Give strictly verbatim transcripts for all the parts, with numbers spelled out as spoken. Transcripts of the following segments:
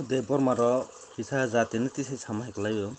Debbarma ro kisa jatini tisi sama hai kwlaio.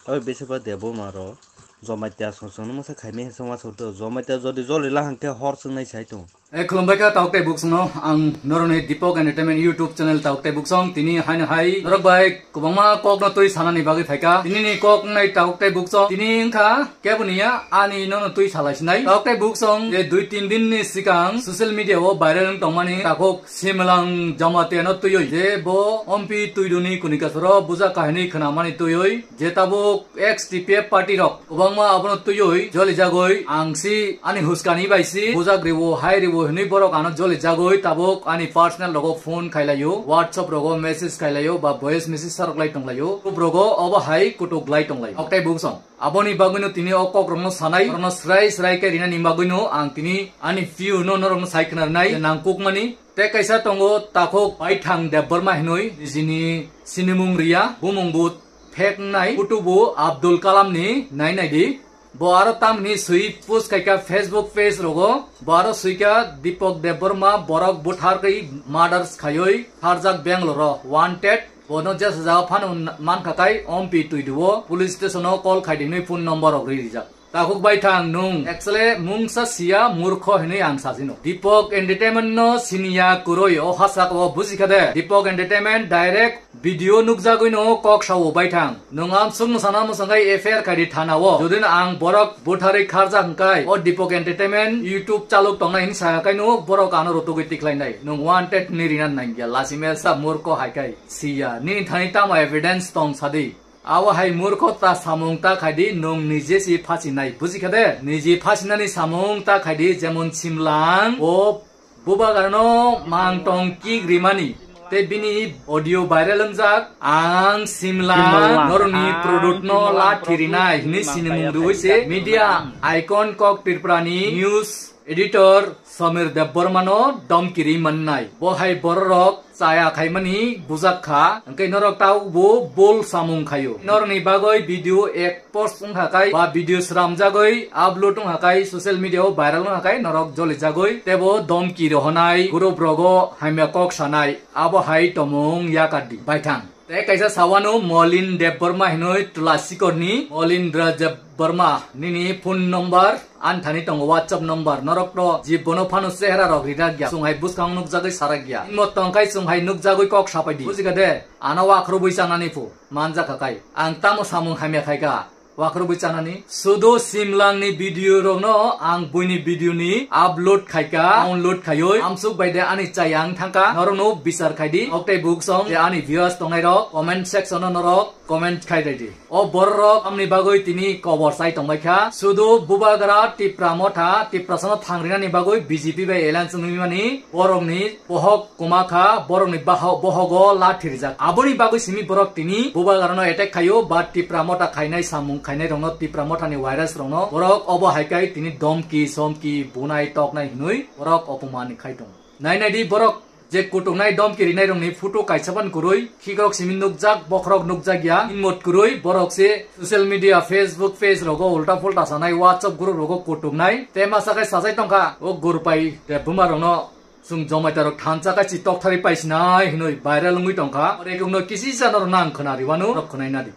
Oi bese ba Debbarma ro Jamatia song song no masa khaimai hai song ma song to Jamatia jodi joli lahang khe hor song nai sai tong. E khulumbai kha tauk tei buksong no ang noroni Deepak Entertainment YouTube channel tauk tei buksong tini haino hai norok bai kwbangma kok no twi sanani bagwi phaikha. Tini ni kok nai tauk tei buksong tini wngkha kebo niya ani nono twi salai sinai. Tauk tei buksong je dui tin din ni sikang social media o viral wng tongmani takhuk Simlang Jamatia no twiwi je bo ompi twiduni kunikasoro buja kahini khwnamani twiwi je tabuk ex T P F party rok kwbangma abono twiwi joli jagwi ang si ani huskani bai si bujak riwo hai riwo hinwi borok ano joli jagwi tabuk ani personal rogo phone khailaio, WhatsApp rogo message khailaio ba voice message sarok lai tonglaio, group rogo obo hai kutuk lai tonglaio. Oktai buksong. Aboni bagwino tini o kokrokno sanai, norokno srai srai khe rinani bagwino ang tini ani view no norokno sai khwnarnai je nangkukmani. Tei kaisa tongo takhuk Baithang Debbarma hinwi nijini sinimung riya, bumung bo phek wngnai, photo bo Abdul Kalam ni nai nai di. Bo aro tamni swi post khaikha Facebook page rogo, bo aro swikha Deepak Debbarma borok butharwi murders khaiwi kharjak Bangalore o wanted. Bono jesa jaga phano mankha kai ompi twiduo police station o call khaidinwi phone number rok ri rijak. Takhuk Baithang nwng actually mungsa siya murkho hinwi ang sasino. Deepak Entertainment no siniya kwrwi o hachak o bujikha de. Deepak Entertainment direct video nukjagwino kok sao Baithang. Nwng amsuk mwsana mwsangwi F I R khaidi thana o. Jodi no ang borok butharwi kharjak hwnkhe o Deepak Entertainment YouTube chaluk tongnai hinwi sakha kaino borok ano rutugwi tikhlainai. Nwng wanted hinwi rina nangya lachimesa murkho hai kai. Siya, nini thani tamo evidence tong sadi? Abo hai murkho ta samung ta khaidi, nwng nije si phasinai, bujikha de? Nije phasinani samung ta khaidi, jemon Simlang, o bubagrano mang tong kik rimani, tei bini audio viral wngjak, ang Simlang, Simlang, norokni ang product no Simlang lathi product rinai, hinwi Simlang sinimung kaya rwi se, kaya media kaya. Icon kok Tripurani news editor Samir Debbarmano domkiri mannai. Bo hai bororok chaya khaimani bujak kha, hwnkhe norok tabukbo bol samung khaio. Norokni bagwi video ek post wngkha kai ba video sramjagwi upload wngkha kai social media o viral wngkha kai norok jolijagwi teibo domki rohonai group rogo hamya kok sanai abo hai tomung yakardi baithang. Tei kaisa sawano Molin Debbarma hinwi Tulasikorni, Molin Debbarma nini phone number ani thani tongo, WhatsApp number, norok to je bono phano chehra rok rirak ya, chwng hai bwskang nukjagwi sarak ya. Imo tongkhai chwng hai nukjagwi kok sapai di. Bujikha de? Ano wakhro bwi chanani phu manjakha kai. Ang tamo samung hamya khaikha. Wakhro bwi chanani. Sudo Simlangni video rokno ang buini video ni upload khaika, download khaioi. Amsuk bai de ani chayang thangka. Norokno bichar khaidi. Oktei buksong je ani viewers tongnai rok comment section o norok comment khai dai di. O borok amni bagwi tini kobor chai tongbai kha. Sudo bubagra Tipra motha, Tiprasano thangrinani bagwi B J P bai alliance wngwi mani borokni bohok kwma kha, borokni baho-, bohogo lathi rijak. Aboni bagwi simi borok tini bubagrano attack khaio, ba Tipra motha khainai samung khainai rokno Tipra mothani virus rokno borok obo hai kai tini domki somki bunai toknai hinwi borok opomani khai tongo. Nai nai di borok je kutuknai domki rinai rokni photo kaisa ban kwrwi khikrok simi nukjak bokhorok nukjak ya inmot kwrwi borok se social media Facebook page rogo ulta pulta sanai WhatsApp group rogo kutuknai te masa khai sajai tongkha o Gurpai Debbarma rokno. Chwng Jamatia rok thansa kachi tokthari paisinai hinwi viral wngwi tongkha. Ore kungno kisi jana rok nang khwnari wano rok khwnai nadi.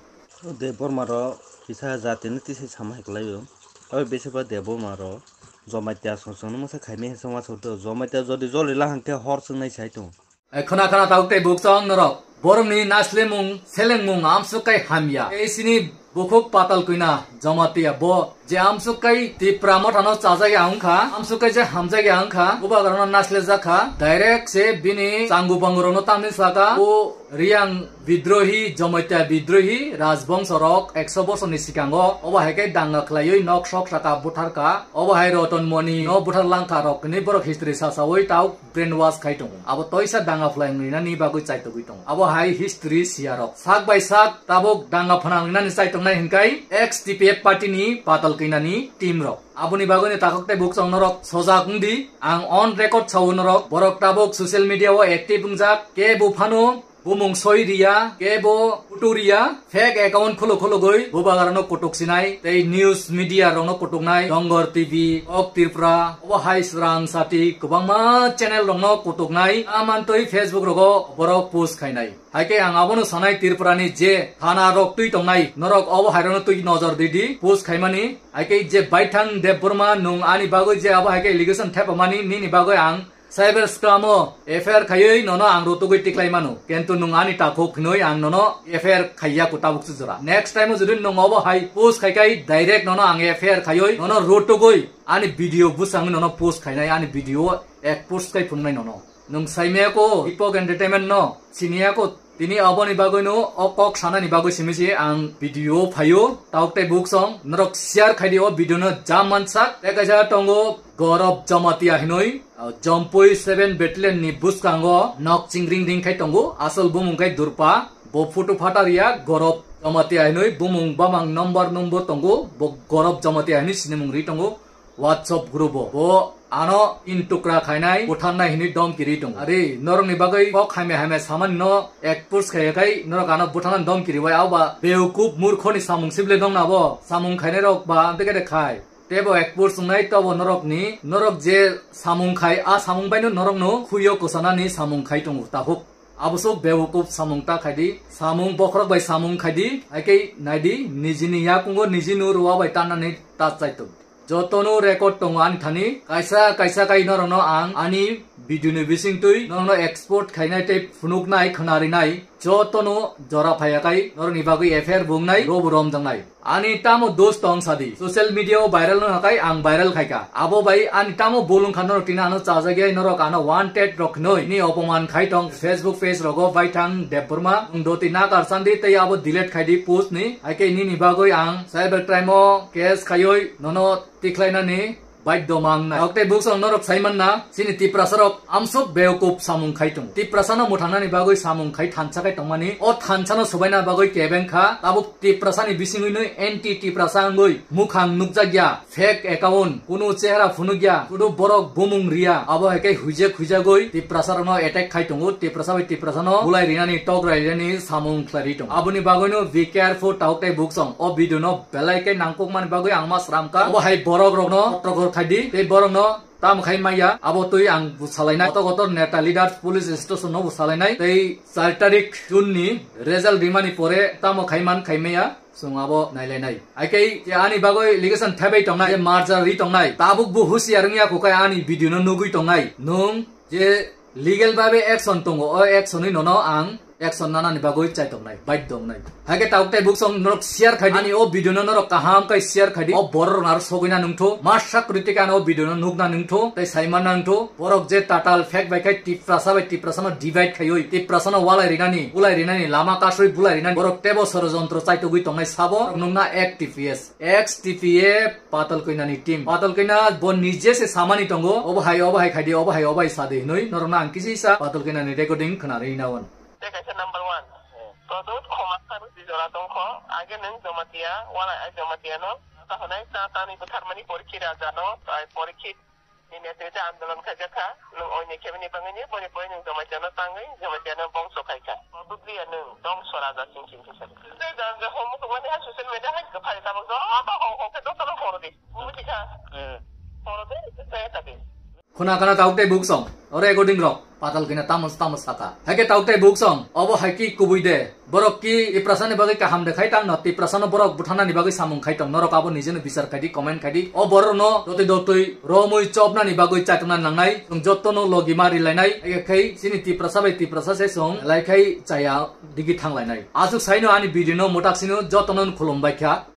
Debbarma rok kisa jatini tisi sama hai kwlaio. Oi bese ba Debbarma rok Jamatia song song no masa khaimai hai song ma song to Jamatia jodi joli lahang khe hor swngnai sai tong. Ai khwna khwna tabuk tei buk chong norok. Borokni naslemung selengmung amsuk kai hamya. Ei sini bukhuk patal kwina Jamatia bo je amsuk kai Tipra mothano chajak ya wngkha, amsuk kai je hamjak ya wngkha, bubagrano naslejak kha, direct se bini changu bangu rokno tamni saka, o Riyang bidrohi, Jamatia bidrohi, rajbongso rok ekso bosorni sikango, obo hai khe danga khlaiwi nok sok saka butharkha, obo hai Roton Moni no buthar langkha rok hinwi borok history sasawi tau brainwash khai tongo. Abo toisa danga phlai wngwi nani bagwi chaitogwi tongo. Abo hai history siya rok. Sak bai sak tabuk danga phana wngwi nani chaitongnai hinkai ex T P F party ni patal kina ni team rok. Aboni bagwi ni takhuk tei bukchong norok sojak wngdi. Ang on record sao norok. Borok tabuk social media o active wngjak. Kebo phano Bumung soi riya, kebo photo riya, fake account kholo kholo goi, bubagra no kutuk sinai, tei news media rok no kutuk nai, Dongor T V, Ok Tripura, obo hai Srang Sati, kwbangma channel rok no kutuk nai, amantoi Facebook rogo borok post khainai. Haikhe ang abono sanai Tripura ni je thana rok twi tongnai, norok obo hai rok no twi nojor di di, post khaimani, haikhe je Baithang Debbarma nung ani bagwi je abo haikhe allegation thepamani, nini bagwi ang Cyber scam o F I R khaiwi nono ang rutugwi tiklai mano. Kintu nwng ani takhuk hinwi ang nono F I R khaiya ko tabuk se jora. Next time o jodi nwng obo hai post khai khai direct nono ang F I R khaiwi nono rutugwi ani video bwsangwi nono post khainai, ani video ek post khai phunuknai nono. Nwng saimaya ko Hipok Entertainment no siniya ko. Tini aboni bagwino o kok sanani bagwi simi se ang video phaio, tabuk tei buksong norok share khaidi o video no jam mansak. Tei kaisa tongo Gaurav Jamatia hinwi, ah, Jompui seven Battalion ni bwskango nok chingring ring khai tongo, asol bumung khai Durpa, bo photo phatar ya Gaurav Jamatia hinwi bumung bamang number number tongo, bo Gaurav Jamatia hinwi sinimung ri tongo. WhatsApp group o. Bo ano intukra khainai, butharnai hinwi dom kiri tongo. Ari, norokni bagwi kok hamya hamya samani no ek post khaiya khai, norok ano butharnani dom kiri bai, abo ba bewkup murkhoni samung sible dong na bo, samung khainai rok ba, amte kede khai. Tebo ek post wngnai, tobo norokni, norok je samung khai, a samung baino norokno khuyo kwsanani samung khai tongo, tahuk. Abosok bewkup samung ta khaidi, samung bokhorok bai samung khaidi, haikhe naidi, nijini yakungo nijino ruwa bai tannani ta chaitok. Jotono record tongo ani thani, kaisa kaisa kai norokno ang ani video ni bisingtwi norokno export khainai tei phunuknai khwnarinai, jotono jora phaiya kai norokni bagwi F I R bo wngnai, robo romjaknai. Ani tamo dos tong sadi, social media o viral no hakai ang viral khaika, abo bai ani tamo bolong kha norok tini ano chajagya norok ano wanted rok hinwi ni opoman khai tong Facebook page rogo Baithang Debbarma, nwng doti nakar sandi tei abo delete khaidi post ni, haikhe nini bagwi ang cyber crime o case khaiwi nono tikhlainani baidho mang nai. Tok tei buksong norok sai manna, chini Tiprasa rok amsuk bewkup samung khai tongo. Tiprasa no mwthangnani bagwi samung khai thansa khai tongmani, o thansa no subaina bagwi kebeng kha, tabuk Tiprasa ni bisingwi nwi anti Tiprasa wngwi mukhang nukjakya, fake account, kunu chehra phunukya, kudu borok bumung riya, abo hai khe huijak huijagwi Tiprasa rokno attack khai tongo, Tiprasa bai Tiprasa no bulai rinani, tok rai rinani samung khlai ri tongo. Aboni bagwi no be careful tabuk tei buksong, o video no belai khe nangkukmani bagwi ang ma sram kha. Obo hai borok rokno kotrok khaidi, tei borok no tamo khai maya, abo twi ang bo salainai. Kotor kotor neta leader police station no bo salainai. Tei char tarik June ni result rimani pore tamo khai man khai maya, chwng abo nailainai. Haikhe je ani bagwi allegation thebai tongnai, je merger ri tongnai, tabuk bo husiar wngya kho khe ani video no nugwi tongnai. Nwng je legal babe action tongo, o action ni nono ang action nanani bagwi chaitok nai, baidho wngnai. Haikhe tabuk tei buksong norok share khaidi, ani o video no norok kaham khe share khaidi, o borok rok aro sogwina nungtho, ma sakri tei ano o video no nukna nungtho, tei saimana nungtho, borok je tatal fake bai khai Tiprasa bai Tiprasa no divide khaiwi, Tiprasa no walai rinani, bulai rinani, lama kasui bulai rinani, borok tebo sorojontro chaitogwi tongnai sabo, nungna ek T P S, ex T P A, Patal Koinani team. Patal Koina bo nije se samani tongo, obo hai, obo hai khaidi, obo hai, obo hai sadi hinwi, norokno ang kisi sa Patal Koinani recording khwnarwi nawan. Tei kaisa number one. Product khoma kharu di jora tongkho, age nwng Jamatia, wala ai Jamatia no, kahonai ta tani butharmani porikhi raja no, ai porikhi ni netrite andolon khaijak kha, nwng oini khebini bangwi ni, boni pore nwng Jamatia no tangwi, Jamatia no bongso khai kha. Product ya nwng dongso raja sing sing khe sadi. Tei jang je homo tongmani hai social media hai kwphai tabuk jo, aba hong hong khe doktor no phoro di. Buji kha. Eh. Phoro de, khe sadi. Khuna khana tabuk tei buksong, o recording rok, Patal Koina tamo tamo saka. Haikhe tabuk tei buksong, obo hai ki kubui de. Borok ki Tiprasa ni bagwi kaham de khai tang no, Tiprasa no borok buthanani bagwi samung khai tong, norok abo nijeno bichar khai di, comment khai di. O borok no dotwi dotwi romwi chopnani bagwi chaitokna nangnai, chwng jotono logi ma rilainai. Haikhe khai chini Tiprasa bai Tiprasa se chwng lai khai chaya digi thanglainai. Aswk saino ani video no mwtaksino jotono khulum bai kha.